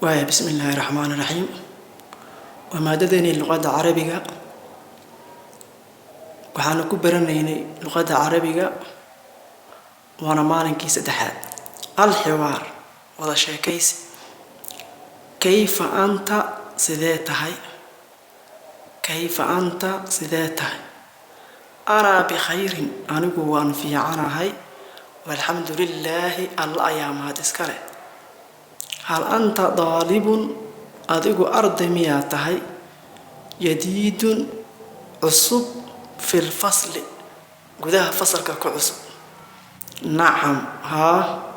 Waaya, bismi illaahi raxmaani raxiim. Waa maadadeenii luqadda Carabiga. Waxaanu ku baranaynay luqadda Carabiga, waana maalinkii saddexaad. الحوار, wada sheekaysi. كيف أنت, sidee tahay? كيف أنت, sidee tahay? أنا بخير, anigu waan fiicanahay. والحمد لله, Alla ayaa mahad iska leh. هل أنت طالب, adigu arday miyaa tahay? جديد, cusub, في الفصل, gudaha fasalka ku cusub. نعم, haa.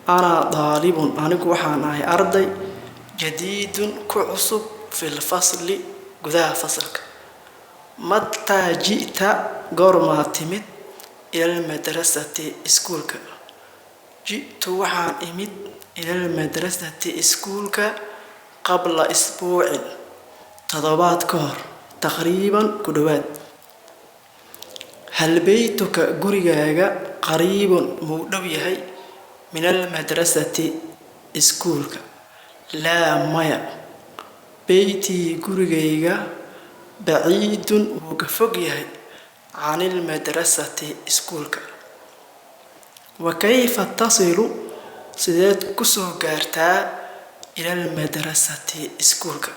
أنا طالب, anigu waxaan ahay arday, جديد, ku cusub, في الفصل, gudaha fasalka. متى جئت, goormaa timid? إلى المدرسة, iskuulka. جئت, waxaan imid, إلى المدرسة, iskuulka, قبل أسبوع, toddobaad ka hor, تقريبا, ku dhowaad. هل بيتك, gurigaaga, قريب, muu dhow yahay, من المدرسة, iskuulka? لا, maya. بيتي, gurigayga, بعيد, wuu ka fog yahay, عن المدرسة, iskuulka. وكيف تصل, sideed kusoo gaartaa, إلى المدرسة, iskuulka?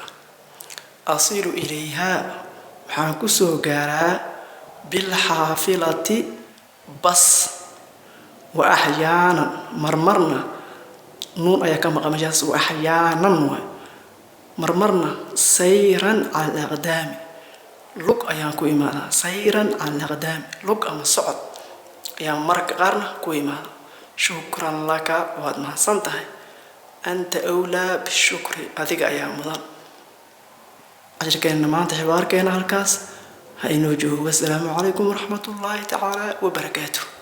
أصل إليها, waxaan kusoo gaaraa, بالحافلة, bas, وأحيانا, marmarna, nuun ayaa ka maqan meeshaas, وأحيانا waay, marmarna, سيرا على الأقدام, lug ayaan ku imaadaa. سيرا على الأقدام, lug ama socod ayaan mararka qaarna ku imaada. شكرا لك, waad mahadsan tahay. أنت أولى بالشكر, adiga ayaa mudan. Cashirkeena maanta, xiwaarkeena halkaas ha inoo joogo. Wasalaamu calaykum waraxmatullaahi tacaala wabarakaatuh.